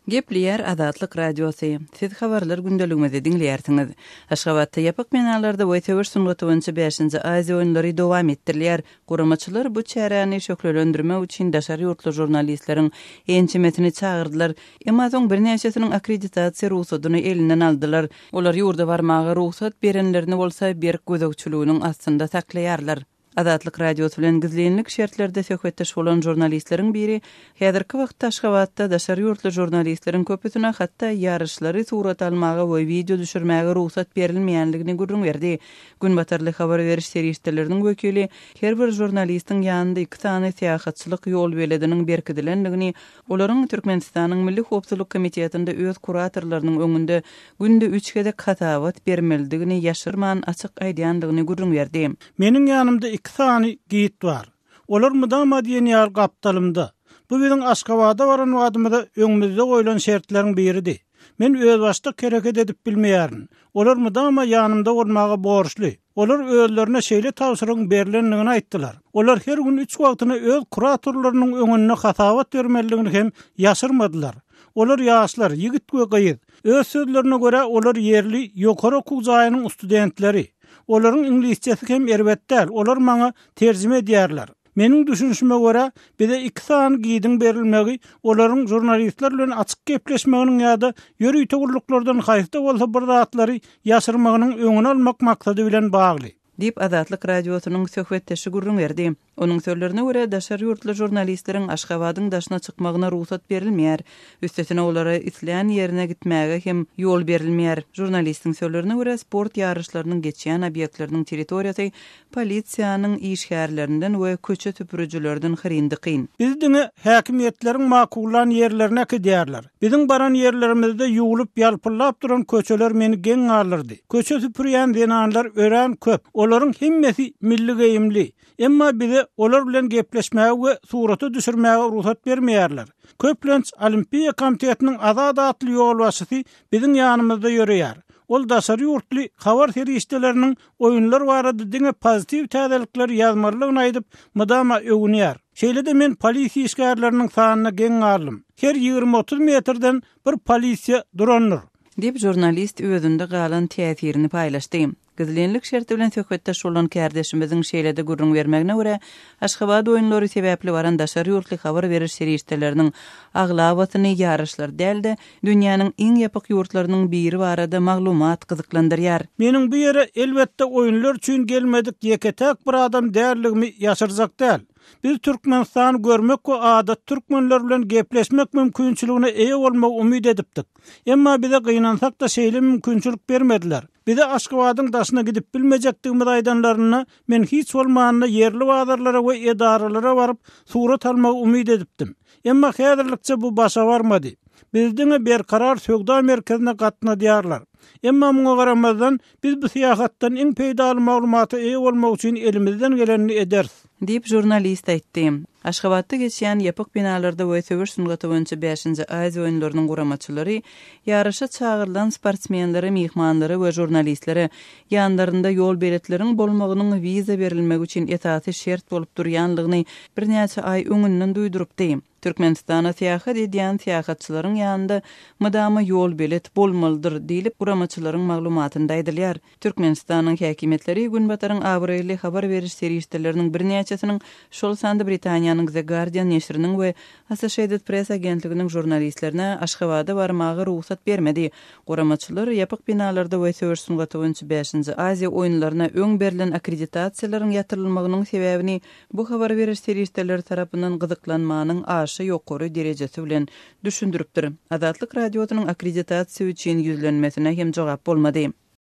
Gepleýär Azatlyk Radiosy. Siz habarlar gündeligimizi diňleýärsiňiz. Aşgabatda ýapyk binalarda we söweş sungaty boýunça bäşinji Aziýa oýunlary dowam etdirilýär. Guramaçylar bu çäräni şöhlelendirmek üçin daşary ýurtly žurnalistleriň ençemesini çagyrdylar. Emma soň birnäçesiniň akkreditasiýa rugsadyny elinden aldylar. Olar ýurda barmaga rugsat berenlerini bolsa berk gözegçiliginiň astynda saklaýarlar. Azatlyk Radiosy bilen gizlinlik şertlerde söhbetdeş bolan žurnalistleriň biri häzirki wagtda Aşgabatda daşary ýurtly žurnalistleriň köpüsine hatda ýaryşlary surata almaga we wideo düşürmäge rugsat berilmeýändigini gürrüň berdi. Günbatarly habar beriş serişdeleriniň wekili her bir žurnalistiň ýanynda iki sany syýahatçylyk ýolbelediniň berkidilendigini, Olaryň Türkmenistanyň Milli howpsuzlyk komitetinde öz kuratorlarynyň öňünde günde üç gezek hasabat bermelidigini ýaşyrman açyk aýdýandygyny gürrüň berdi. Meniň ýanymda iki sany gid bar. Olar mydama diýen ýaly gapdalymda. Bu biziň Aşgabada baran wadymyza öňümizde goýlan şertleriň biridi. Men özbaşdak hereket edip bilmeýärin. Olar mydama ýanymda bolmaga borçly. Olar özlerine şeýle tabşyrygyň berlendigini aýtdylar. Olar her gün üç wagtyna öz kuratorlarynyň öňünde hasabat bermelidigini hem ýaşyrmadylar. Olar ýaşlar, ýigit we gyz. Öz sözlerine görä, olar ýerli ýokary okuw jaýynyň studentleri. Olaryň iňlisçesi hem erbet däl, olar maňa terjime edýärler. Meniň düşünişime görä, bize iki sany gidiň berilmegi olaryň žurnalistler bilen açyk gepleşmeginiň ýa-da ýörite gulluklardan haýsy-da bolsa bir zatlary ýaşyrmagynyň öňüni almak maksady bilen bagly. Diýip, Azatlyk Radiosynyň söhbetdeşi gürrüň berdi. Onuň sözlerine görä, daşary ýurtly žurnalistleriň Aşgabadyň daşyna çykmagyna rugsat berilmeýär. Üstesine, olara islän ýerine gitmäge hem ýol berilmeýär. Žurnalistiň sözlerine görä, sport ýaryşlarynyň geçýän obýektleriniň territoriýasy polisiýanyň işgärlerinden we köçe süpürijilerden hyryn-dykyn. Bizi diňe häkimiýetleriň makullan ýerlerine äkidýärler. Biziň baran ýerlerimizde ýuwlup, ýalpyldap duran köçeler meni geň galdyrdy. Köçe süpürýän zenanlar örän köp. Olaryň hemmesi milli geýimli. Emma bize olar bilen gepleşmäge we surata düşürmäge rugsat bermeýärler. Köplenç Olimpiýa komitetiniň Azat atly ýolbaşçysy biziň ýanymyzda ýöreýär. Ol daşary ýurtly habar serişdeleriniň oýunlar barada diňe pozitiw täzelikleri ýazmalydygyny aýdyp, mydama öwünýär. Şeýle-de men polisiýa işgärleriniň sanyna geň galdym. Her 20-30 metrden bir polisiýa durandyr. Diýip, žurnalist özünde galan täsirini paýlaşdy. Gizlinlik şerti bilen söhbetdeş bolan kärdeşimiziň şeýle-de gürrüň bermegine görä, Aşgabat oýunlary sebäpli baran daşary ýurtly habar beriş serişdeleriniň aglabasyny ýaryşlar däl-de, dünýäniň iň ýapyk ýurtlarynyň biri barada maglumat gyzyklandyrýar. Meniň bu ýere elbetde oýunlar üçin gelmedik ýeke-täk bir adam däldigimi ýaşyrjak däl. Biz Türkmenistany görmek we adaty türkmenler bilen gepleşmek mümkinçiligine eýe bolmagy umyt edipdik. Emma bize gynansak-da şeýle mümkinçilik bermediler. Bize Aşgabadyň daşyna gidip bilmejekdigimizi aýdanlarynda, men hiç bolmanda ýerli bazarlara we edaralara baryp, surat almagy umyt edipdim. Emma häzirlikçe bu başa barmady. Bizi diňe Berkarar söwda merkezine gatnadýarlar. Emma muňa garamazdan, biz bu syýahatdan iň peýdaly maglumata eýe bolmak üçin elimizden gelenini ederis. Diýip, žurnalist aýtdy. Aşgabatda geçýän ýapyk binalarda we söweş sungaty boýunça bäşinji Aziýa oýunlarynyň guramaçylary ýaryşa çagyrylan sportsmenlere, myhmanlara we žurnalistlere ýanlarynda ýolbeletleriň bolmagynyň wiza berilmegi üçin esasy şert bolup durýanlygyny birnäçe aý öňünden duýdurypdy. Türkmenistana syýahat edýän syýahatçylaryň ýanynda mydama ýolbelet bolmalydyr diýlip, guramaçylaryň maglumatynda aýdylýar. Türkmenistanyň häkimiýetleri Günbataryň abraýly habar beriş serişdeleriniň birnäçesiniň, şol sanda Britaniýanyň The Guardian neşiriniň we Associated Press agentliginiň žurnalistlerine Aşgabada barmaga rugsat bermedi. Guramaçylar ýapyk binalarda we söweş sungaty boýunça bäşinji Aziýa oýunlaryna öň berlen akkreditasiýalaryň ýatyrylmagynyň sebäbini bu habar beriş serişdeleri tarapyndan gyzyklanmanyň aşa ýokary derejesi bilen düşündiripdir. Azatlyk Radiosynyň akkreditasiýa üçin ýüzlenmesine hem jogap bolmady.